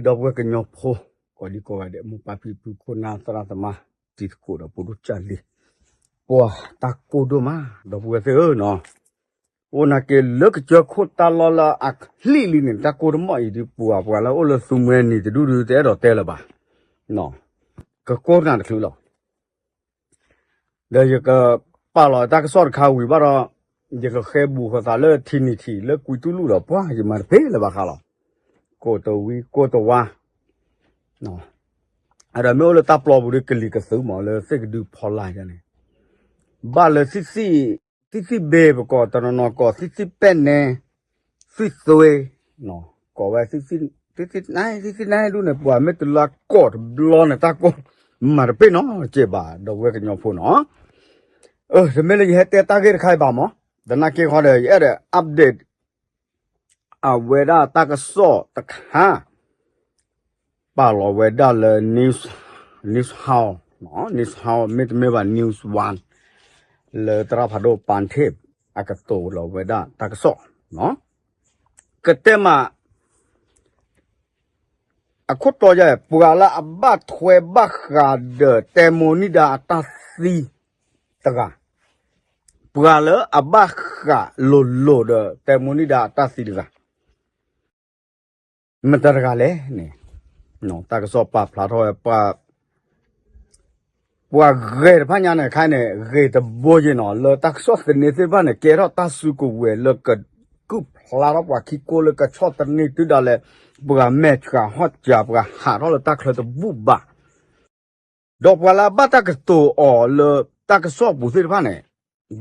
ဒီပုၢ်ဝဲၢ်ကညီဖိ ကိးဒံကိးဂၤဒဲး မိၢ်ပၢ်ဖံဖု ခိၣ်နၢ်သရၣ်သမါ တံၤသကိးဒီးပဒိၣ်ကၢ်လံၤ ပှၤတၢ်ကိၢ်ဒိၣ်မး ဒီပုၢ်ဝဲၢ်သ့ၣ်ဧၢနီၤ, အိၣ်နာ်က့ၤလၢကစၢၢ်ခိၣ်တၢ်လီၢ်လၢအချံၣ်လံန့ၣ် တၢ်ကိၢ်တမီၢ်အံၤဒုးပှၤ ပှၤလၢအိၣ်လၢသူမှဲနံၤတဒူၣ်ဒုး တအဲၣ်ဒိးတဲလၢၤဘၣ်, ကကိၢ်တနၤတချုးလီၤ. ဒီးယကပာ်လီၤတၢ်ကစီၣ်တခါဝံၤဘၣ်ဒီး ယကဃဲဘူးဃီၤသးလၢထံနံၤထံးလၢကွံတူၢ်လူၢ်ဒီးပှၢ် ယမၤတပ့ၤလၢၤဘၣ်ဃးလီၤ. ကိးတဝံကိးတဝါ, ဒီးမ့ၢ်အိၣ်လၢတၢ်ပျီပူၤဒီးကလံၤကသုမးလၢသ့ၣ်ကဒုဖီလာ်ယါန့ၣ်, ဘၣ်လၢ သံၣ်သံၣ်ဘ့ၣ်ပကိး တနီၤနီၤကိး သံၣ်သံၣ်ပဲၣ်နဲ သွံၣ်သွ့, ကိးဝဲ သံၣ်သံၣ်နဲ သံၣ်သံၣ်နဲဒူၣ်န့ၣ် ပှၤမ့ၢ်တလၢကိးတဘျီန့ၣ် တၢ်ကိၢ်မၤတပ့ၤနီတစဲးဘၣ် ဒီပုၢ်ဝဲၢ်ကညီဖိနီၤ. တမ့ၢ်လၢယဟဲတဲတၢ်ဂ့ၢ်တခါအံၤဘၣ်မး, သနာ်က့ဃီဒီး ယအဲၣ်ဒိး update အဝဲဒၣ်တၢ်ကစီၣ်တခါ ပာ်လီၤဝဲဒၣ်လၢ News, News House, News House မ့တမ့ၢ်ဘၣ် News One လၢသရၣ်ဖးဒိၣ်ပၣ်ထ့ၣ် အကတိၤလီၤဝဲဒၣ်တၢ်ကစီၣ်, ကတဲမး အခိၣ်တီယါ ပှၤလၢအဘၣ်ထွဲဘၣ်ဃးဒီးတဲမိၢ်နံၣ်ဒါအတၢ်သံတဂၤ, ပှၤလၢအဘၣ်ဃးလိၤလိၤဒီးတဲမိၢ်နံၣ်ဒါအတၢ်သံတဂၤ မတၤတဂၤလဲၣ်န့ၣ်, တၢ်ကစီၣ်ပာ်ဖျါထီၣ်ဝဲ ပှၤဂဲၤတဖၣ်ညါန့ၣ် ခဲအံၤန့ၣ် ဂ့ၤတဘိယ့ၢ်နီၤ လၢတၢ်ကစီၣ်သန့သ့ၣ်တဖၣ်န့ၣ် ကဲထီၣ်တၢ်စုကဝဲၤလၢကကုၢ်ဖျါထီၣ်ပှၤခံကိၢ်လၢကဆီၣ်သနံးတုၤဒၣ်လဲာ် ပှၤမဲာ်ဆှးဟီၣ်စှၤ ပှၤဟးထီၣ်လၢတၢ်ချၢတဘူၣ်ဘၣ် ဒီးပှၤလၢအဘၣ်တၢ်ကတိၤအီၤလၢတၢ်ကစီၣ်ပူၤသ့ၣ်တဖၣ်န့ၣ်,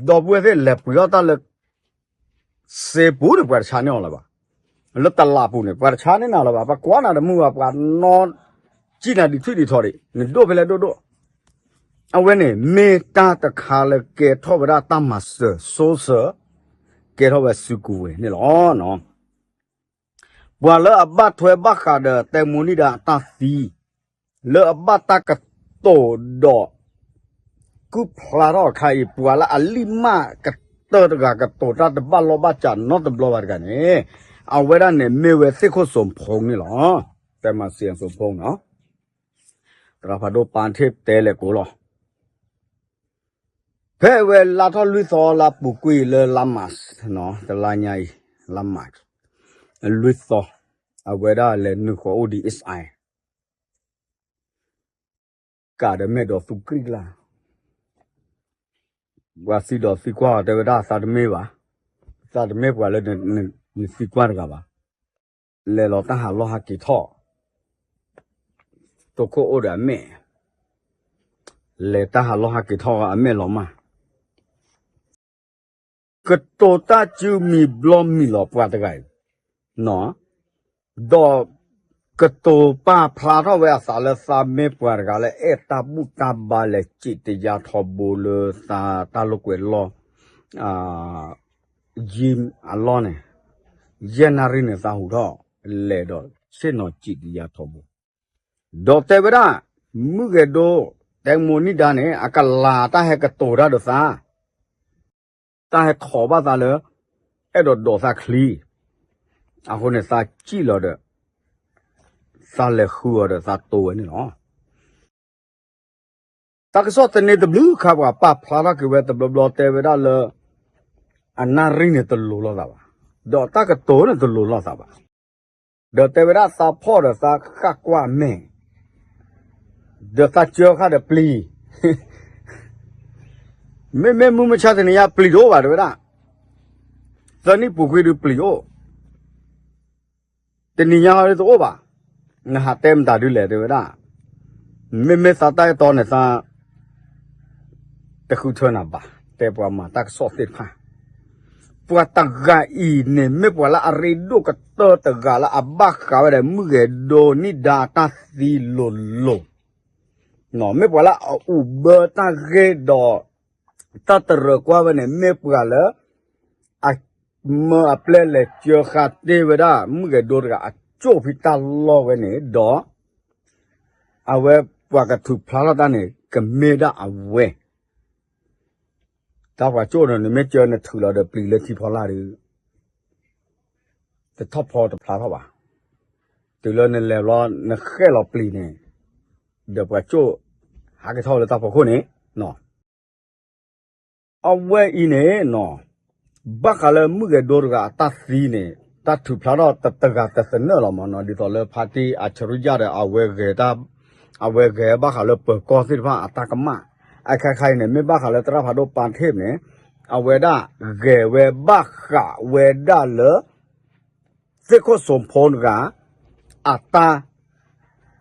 ဒီပုၢ်ဝဲၢ်သ့ၣ်လဲၤပှ့ၤအီၣ်တၢ်လၢ စ့ပူၤန့ၣ် ပှၤတဆါန့ၢ်အီၤလၢၤဘၣ်. လၢတလးပူၤန့ၣ် ပှၤတဆါန့ၢ်နၤလၢၤဘၣ်. ပှၤကွၢ်နၤတမုာ်ဘၣ်, ပှၤနီၢ်ကံၣ်နၤဒံးထွံၣ်ဒံးထီၣ်ဒံး, နဒိၣ်ဖဲလဲၣ်ဒိၣ်ဒိၣ်. အဝဲန့ၣ် မ့ၢ်တၢ်တခါလၢကဲထီၣ်ဝဲဒၣ်တၢ်မၤစၢၤ စိစၢၤ ကဲထီၣ်ဝဲစုကဝဲၤန့ၣ်လီၤ. ပှၤလၢအဘၣ်ထွဲဘၣ်ဃးဒီးတဲမိၢ်နံၣ်ဒါအတၢ်သံ, လၢအဘၣ်တၢ်ကတိၤဒီး ကုၢ်ဖျါထီၣ်အခါအံၤ ပှၤလၢအလံၣ်မၢ်ကတၢၢ်တဂၤ ကတိၤတၢ်တဘၣ်လီၢ်ဘၣ်စးနီတဘျီဘၣ်တဂၤန့ၣ်, အဝဲဒၣ်န့ၣ်မ့ၢ်ဝဲသ့ၣ်ခိၣ်စိးဖိန့ၣ်လီၤ. တဲမၤစ့အစိးဖိနီၤ, သရၣ်ဖးဒိၣ်ပၢ်ထ့ၣ်တဲလဲၤကိးလီၤ. ဖဲအဝဲလါထီၣ်လွံၢ်သီလါပူၤကွံာ်လၢလါမး, တလါညါအံၤ လါမး, လွံၢ်သီ, အဝဲဒၣ်လဲၤနုာ်ဃီၤအိၣ်ဒံး အ့ၣ်စၣ်အံၤ ကးဒီးမဲာ်ဒီးသူကြံၣ်ကျါ, ပှၤသံဒီးသံကွၢ်အီၤ တဲဝဲဒၣ်သးတမ့ၢ်ဘၣ်, သးတမ့ၢ်ပှၤလၢနသံကွၢ်တဂၤဘၣ်. လဲၤလီၤတၢ်ဟးလီၢ်ဟးက့ၤထီၣ်, တိခိၣ်အိၣ်ဒီးအမဲာ်, လဲၤတၢ်ဟးလီၢ်ဟးက့ၤထီၣ်အမဲာ်လီၤမၢ် ကတိၤတၢ်စုမံၤဘျီမံၤလီၤပှၤတဂၤအံၤ, ဒီးကတိၤပာ်ဖျါထီၣ်ဝဲအသးလၢသးမ့ၢ်ပှၤတဂၤလၢအဲၣ်တၢ်ဘူၣ်တၢ်ဘါ လဲၤစံးတယါထီဘိလၢသးတၢ်လိာ်ကွဲးလီၢ် ယံအလီၢ်န့ၣ်, ယဲၢ်နၣ်ရံၣ်န့ၣ်သးဟူးထီၣ် လဲၤဒီးဆ့ၣ်နီၤစံးတယါထီဘိ, ဒီးတဲဝဲဒၣ် မုၢ်ဂဲၤဒိ တဲမိၢ်နံၣ်ဒါန့ၣ် အကလၤတၢ်ဟဲကတိၤတၢ်ဒီးသး တၢ်ဟဲခိးဘၣ်သးလၢ အဲၣ်ဒိးဒိးသးချံ, အဃိန့ၣ်သးစံၣ်လီၤဒီး သးလဲၤဃုအီၤဒီးသးတိၤဝဲန့ၣ်လီၤ. တၢ်ကစီၣ်သန့တဘျုးခါပှၤပာ်ဖျါထီၣ်က့ၤဝဲတဘျီဘျီတဲဝဲဒၣ်လၢ အနၣ်ရံၣ်န့ၣ်တလိၤလိာ်သးဘၣ်, ဒီးတၢ်ကတိၤန့ၣ်တလိၤလိာ်သးဘၣ်, ဒီးတဲဝဲဒၣ်သးဖီၣ်ဒီးသးဃၣ်ကွၢ်အမဲာ်, ဒီးသးစၢဃာ်ဒီးပျံၤ မ့မ့ၢ်မုၢ်မဆါတနံၤညါပျံၤတအိၣ်ဘၣ်တဲဝဲဒၣ်, သၢနံၣ်ပူၤကွံာ်ဒုးပျံၤအိၣ်, တနံၤညါဟီဒုးတအိၣ်ဘၣ်, နဟးတဲမတၤဒုးလဲၣ်တဲဝဲဒၣ်, မ့မ့ၢ်သးတၢ်အဲၣ်တီန့ၣ်သး တဃုထၢနၤဘၣ်, တဲပှၤမၤတၢ်ကစီၣ်သ့ၣ်တဖၣ်, ပှၤတဂၤအံၤန့ၣ် မ့ၢ်ပှၤလၢအရ့ဒိၣ်ကတၢၢ်တဂၤလၢအဘၣ်ဃးဝဲဒီးမုၢ်ဂဲၤဒိနံၣ်ဒါတၢ်သံလိၤလိၤ, မ့ၢ်ပှၤလၢအအိၣ်ဘၢတၢ်ဂ့ၢ်ဒီး တၢ်တရၢၣ်ကွၢ်ဝဲန့ၣ် မ့ၢ်ပှၤလၢ အမၢအပျဲၢ်လဲၤစၢဃာ်တ့ၢ်ဝဲဒၣ် မုၢ်ဂဲၤဒိတဂၤအကၠိၣ်ဖံးတၢ်လီၢ်ဝဲန့ၣ်ဒီး အဝဲပှၤကထုးဖျါထီၣ်တၢ်န့ၣ် ကမ့ၢ်ဒၣ်အဝဲ တၢ်ပှၤကၠိၣ်ဒီး နမ့ၢ်စၢနထုးလီၤဒီးပျံၤလၢထံဖီလာ်ဒီး တထီၣ်ဖီတဖျါထီၣ်ဘၣ်. တုၤလၢနလဲၤဘျီ နဃဲၣ်လီၤပျံၤန့ၣ် ဒီးပှၤကၠိၣ်ဟးက့ၤထီၣ်လၢတၢ်ဖီခိၣ်န့ၣ် အဝဲအံၤန့ၣ်နီၤ ဘၣ်ဃးလၢမုၣ်ဂဲၤဒိတဂၤအတၢ်သံန့ၣ် တၢ်ထုးဖျါထီၣ်တဂၤတသနၢၣ်လီၤမးနီၤ ဒ်သိးလၢဖါတံၢ်အၡရံယၣ်ဒီး အဝဲဂဲၤတၢ် အဝဲဂဲၤဘၣ်ဃးလၢပၢၤကီၢ်သ့ၣ်တဖၣ်အတၢ်ကမၣ် အခါခါအံၤန့ၣ် မ့ၢ်ဘၣ်ဃးလၢသရၣ်ဖးဒိၣ်ပၢ်ထ့ၣ်န့ၣ် အဝဲဒၣ်ဂဲၤဝဲဘၣ်ဃးဝဲဒၣ်လၢ သ့ၣ်ခိၣ်စိးဖိတဂၤ အတၢ်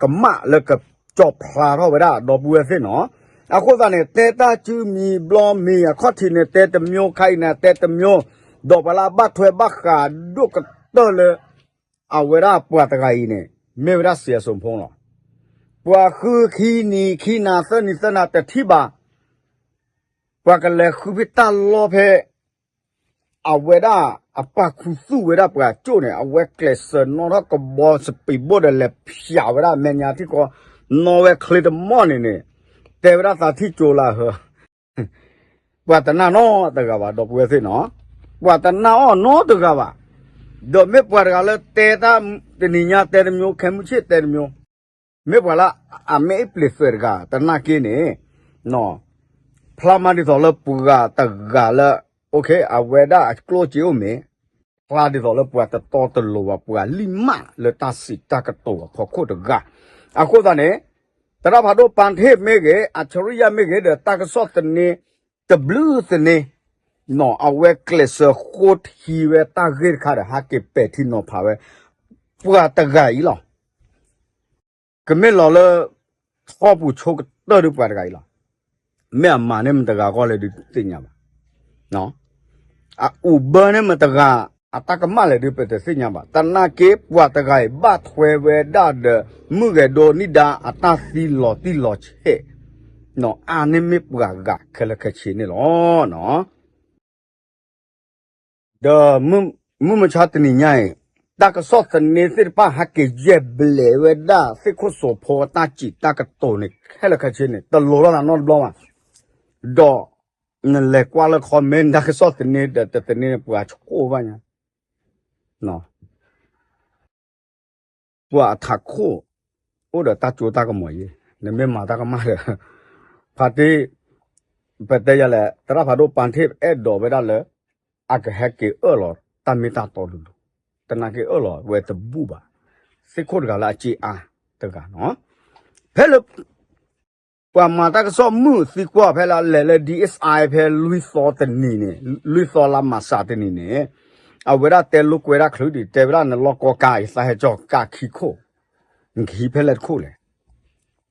ကမၣ်လၢကကၠီဖျါထီၣ်ဝဲဒၣ်ဒီပုၢ်ဝဲၢ်သ့ၣ်နီၤ. အဃိသတးန့ၣ် တဲတၢ်စုမံၤဘျီမံၤ အခီၣ်ထံးန့ၣ် တဲတမျိုး ခါအံၤန့ၣ် တဲတမျိုး ဒီးပှၤလၢအဘၣ်ထွဲဘၣ်ဃးဒိၣ်ကတၢၢ်လၢ အဝဲဒၣ်ပှၤတဂၤအံၤန့ၣ် မ့ၢ်ဝဲဒၣ်စံးအစိးဖိလီၤ. ပှၤဃုခံနံၤခံနၤသၢနံၤသၢနၤတထံၣ်ဘၣ် ပှၤကလဲၤဃုဖဲတၢ်လီၢ်ဖဲ အဝဲဒၣ်အပၢ်ခူသူၣ်ဝဲဒၣ်ပှၤကၠိၣ်န့ၣ် အဝဲကျဲးစၢးနီၣ်ထီၣ်ကဘီစပံးဘိၣ်ဒီးလဲၤဖျးဝဲဒၣ်မဲာ်ညါထံကီၢ် နီၣ်ဝဲချ့တမီၢ်န့ၣ်န့ၣ် တဲဝဲဒၣ်သးထံၣ်ကၠိလၢဟၢ ပှၤတနာ်နီတဂၤဘၣ် ဒီပုၢ်ဝဲၢ်သ့ၣ်နီၤ. ပှၤတနာ်အီၤနီတဂၤဘၣ်. ဒီးမ့ၢ်ပှၤတဂၤလၢတဲတၢ်တနံၤညါတဲတမျိုး ခဲမုၢ်ဆ့ၣ်တဲတမျိုး မ့ၢ်ပှၤလၢအမ့ၢ်အ့ၣ်ပျ့ၤသွဲးတဂၤ တနာ်က့န့ၣ် ဖျါမးဒ်သိးလၢပှၤတဂၤလၢ အဝဲဒၣ်အကျိၣ်စ့အိၣ်မ့ၢ် ဖျါဒ်သိးလၢပှၤတတီတလိၤဘၣ် ပှၤလံၣ်မၢ်လၢတၢ်စံးတၢ်ကတိၤအဖီခိၣ်တဂၤ. အဃိသတးန့ၣ် သရၣ်ဖးဒိၣ်ပၢ်ထ့ၣ်မ့ၢ်ဂ့ၤ အၡရံယၣ်မ့ၢ်ဂ့ၤ ဒီးတၢ်ကစီၣ်သန့ တဘျုးသန့ အဝဲကျဲးစၢးဃိထံဝဲတၢ်ဂ့ၢ်တခါဒီး ဟးက့ၤပဲာ်ထံနီၤဖးဝဲ ပှၤတဂၤအံၤလီၤ. ကမ့ၢ်လီၤလၢ ထီပူၤဆိကတၢၢ်ဒုပှၤတဂၤအံၤလီၤ. မ့ၢ်အမၤန့ၢ်မတၤတဂၤအဂီၢ်လဲၣ်ဒုတသ့ၣ်ညါဘၣ်. အအိၣ်ဘၢန့ၢ်မတၤတဂၤ အတၢ်ကမၣ်လဲၣ်ဒုပတသ့ၣ်ညါဘၣ်. သနာ်က့ ပှၤတဂၤအံၤဘၣ်ထွဲဝဲဒၣ်ဒီး မုၢ်ဂဲၤဒိနံၣ်ဒါအတၢ်သံလီၤတံၢ်လီၤဆဲး အါန့ၢ်မ့ၢ်ပှၤဂၤခဲလၢာ်ခဲဆ့န့ၣ်လီၤ. ဒီးမုၢ်မဆါတနံၤညါအံၤ တၢ်ကစီၣ်သန့သ့ၣ်တဖၣ်ဟဲက့ၤယဲၢ်ဘျဲးဝဲဒၣ် သ့ၣ်ခိၣ်စိးဖိအတၢ်စံးတၢ်ကတိၤန့ၣ် ခဲလၢာ်ခဲဆ့န့ၣ် တလိၤထီၣ်သးနီတဘျီဘၣ်. ဒီးနလဲၤကွၢ်လၢ comment တၢ်ကစီၣ်သန့ဒီးတသန့န့ၣ် ပှၤဆိၣ်ဘၣ်ညါ ပှၤအထးခိၣ် အိၣ်ဒီးတၢ်စိတၢ်ကမီၤယဲၢ် နမ့ၢ်မၤတၢ်ကမၣ်ဒီး ဖါတံၢ် ပတဲယၤလဲၣ် သရၣ်ဖးဒိၣ်ပၢ်ထ့ၣ်အဲၣ်ဒိးဝဲဒၣ်လၢ အကဟဲက့ၤအၢၣ်လီၤတၢ်မ့ၢ်တၢ်တီလိၤလိၤ သနာ်က့အၢၣ်လီၤဝဲတဘူၣ်ဘၣ် သ့ၣ်ခိၣ်တဂၤလၢအစ့အါတဂၤနီၤ ဖဲလၢ ပှၤမၤတၢ်ကစီၣ်မုၢ်သံကွၢ်ဖဲလၢလဲၤလၢ DSI ဖဲလွံၢ်သီတနံၤန့ၣ် လွံၢ်သီလါမၤစးတနံၤန့ၣ် အဝဲဒၣ်တဲလိာ်ကွဲဒၣ်ချုးဒံး တဲဝဲဒၣ်နလီၢ်ကီကါအံၤ သးဟဲကၠီကါခံခိၣ် နကဟံးဖဲလဲၣ်တခိၣ်လဲၣ်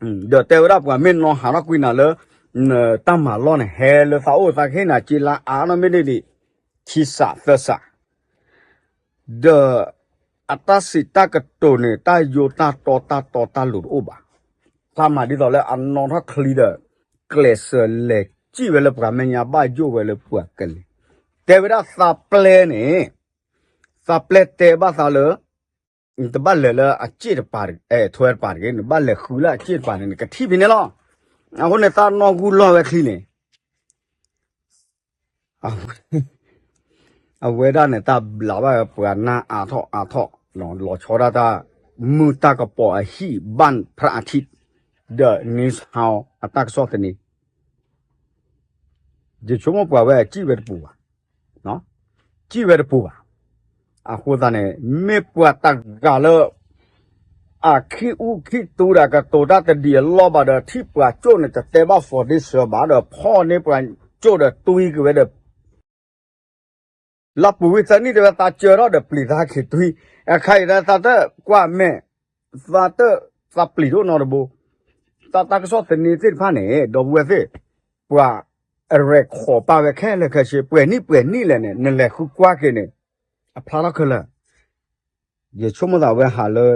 ဒီးတဲဝဲဒၣ်ပှၤမ့ၢ်နီၢ်ဟးထီၣ်ကွံနၤလၢ တၢ်မၤလီၢ်န့ၣ် ဟဲလၢသးအိၣ်သးကဟ့ၣ်နၤစ့လါအါနီၢ်မ့ၢ်ဒ်န့ၣ် ခံစးသၢစး ဒီး အတၢ်စံးတၢ်ကတိၤန့ၣ် တၢ်ယိတၢ်တီတၢ်တီတၢ်လိၤတအိၣ်ဘၣ်. ဖျါမးဒ်သိးလၢအနီၣ်ထီၣ်ချံဒီး ကျဲးစၢးလဲၤစံၣ်ဝဲလၢပှၤမဲာ်ညါဘၣ်ယိၣ်ဝဲလၢပှၤကလဲၤ တဲဝဲဒၣ်သးပျဲန့ၣ် သးပျဲတဲဘၣ်သးလၢ နတဘၣ်လဲၤလၢအစ့ၣ်တပၤ ထွဲတပၤတဂ့ၤ နဘၣ်လဲၤဃုလၢအစ့ၣ်တပၤန့ၣ် နကထံၣ်ဖဲန့ၣ်လီၤ. အဃိန့ၣ်သးနီၢ်ဂူၢ်လီၢ်ဝဲချံန့ၣ် အဝဲဒၣ်န့ၣ် တၢ်ဘျးဘၣ်ဝဲပှၤနၢ်အါထီၣ်အါထီၣ် လီၤဆီဒၣ်တၢ် မုၢ်တၢ်ကပီၤအဟံၣ် ဘၣ်ဖရၣ်အထံး ဒီး news house အတၢ်ကစီၣ်သန့ ယဆိကမိၣ်ပှၤဝဲအစံၣ်ဝဲတပူၤဘၣ်, စံၣ်ဝဲတပူၤဘၣ်. အဃိသတးန့ၣ် မ့ၢ်ပှၤတဂၤလၢ အခံအူခံတူဒီးကတိၤတၢ်တဒံးအလီၢ်ဘၣ်ဒီး ထံၣ်ပှၤကၠိၣ်န့ၣ် တတဲဘၣ် foundation ဘၣ်ဒီး ဖီၣ်န့ၢ်ပှၤကၠိၣ်ဒီးတွံက့ၤဝဲဒီး လၢပူၤဝံၤသၢနံၣ်တဲဝဲသးစၢထီၣ်ဒီးပျံၤသးက့ၤတွံ, အခါအံၤဒၣ်သးတကွၢ်မဲာ်, သးတ, သးပျံၤတအိၣ်နီတဘိ, သးတၢ်ကစီၣ်သန့သ့ၣ်တဖၣ်န့ၣ် ဒီပုၢ်ဝဲၢ်သ့ၣ်, ပှၤအရဲၣ်ခိးပာ်ဝဲခဲလၢာ်ခဲဆ့ ပှဲၤနံၣ်ပှဲၤနံၣ်လဲၣ်န့ၣ် နလဲၤဃုကွၢ်က့ၤန့ၣ် အဖျါထီၣ်ခဲလၢာ်, ယဆိကမိၣ်သးဝဲဟးလၢ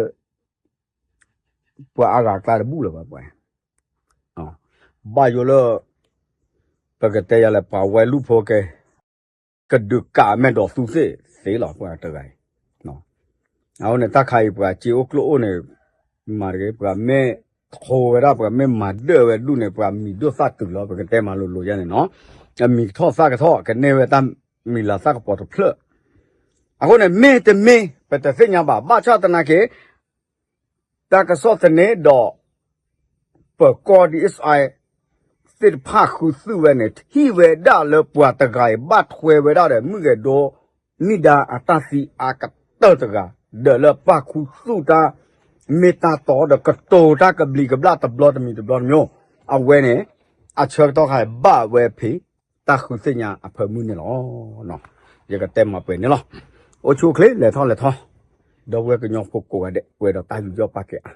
ပှၤအါဂၤအကျါတဘူၣ်လၢၤဘၣ်ပှၤ, ဘၣ်ယိၣ်လၢ ပကတဲယၤလဲၣ် ပှၤဝဲလူၢ်ဖိကဲ ကဒုးကးမဲာ်ဒီးသူသ့ၣ်သ့လီၤ ပှၤတဂၤအံၤ, အဃိန့ၣ် တၢ်ခါအံၤပှၤစ့အိၣ်ကျိၣ်အိၣ်န့ၣ် မၤတဂ့ၤ ပှၤမ့ၢ်ထိဝဲဒၣ် ပှၤမ့ၢ်မၤဒၢၣ်ဝဲဒူၣ်န့ၣ် ပှၤမံၤဒိၣ်သၣ်တုၤလီၤ ပကတဲမၤလိၤလိၤယါန့ၣ်နီၤ, အမံၤကထီၣ်သၣ်ကထီၣ် ကန့ၢ်ဝဲတၢ်မံၤလၤသၣ်ကပီၤတဖျၢၣ်, အဃိန့ၣ် မ့ၢ်တမ့ၢ် ပတသ့ၣ်ညါဘၣ် ဘၣ်ဆၣ်သနာ်က့ တၢ်ကစီၣ်သန့ဒီး ပၢၤကီၢ် DSI သ့ၣ်တဖၣ်ဃုသူၣ်ဝဲန့ၣ် ထံၣ်ဝဲဒၣ်လၢပှၤတဂၤအံၤ ဘၣ်ထွဲဝဲဒၣ်ဒီး မုၣ်ကဲၤဒိနံၣ်ဒါအတၢ်သံအါကတၢၢ်တဂၤ, ဒီးလၢပၣ်ခူသူၣ်တၢ်မ့ၢ်တၢ်တီဒီး ကတိၤတၢ်ကဘျံးကဘျၣ်တဘျီတမံၤတဘျီတမံၤ, အဝဲန့ၣ် အဆၢကတီၢ်ခါအံၤ ဘၣ်ဝဲဖဲ တၢ်ဃုသ့ၣ်ညါအဖၢမုၢ်န့ၣ်လီၤ. ယကတဲမၤပှဲၤန့ၣ်လီၤ. အိၣ်ဆူၣ်အိၣ်ချ့ လဲၤထီၣ်လဲၤထီ, ဒီပုၢ်ဝဲၢ်ကညီဖိကိးဂၤဒဲး ပှဲၤဒီးတၢ်ယူးယီၣ်ပာ်ကဲအါ.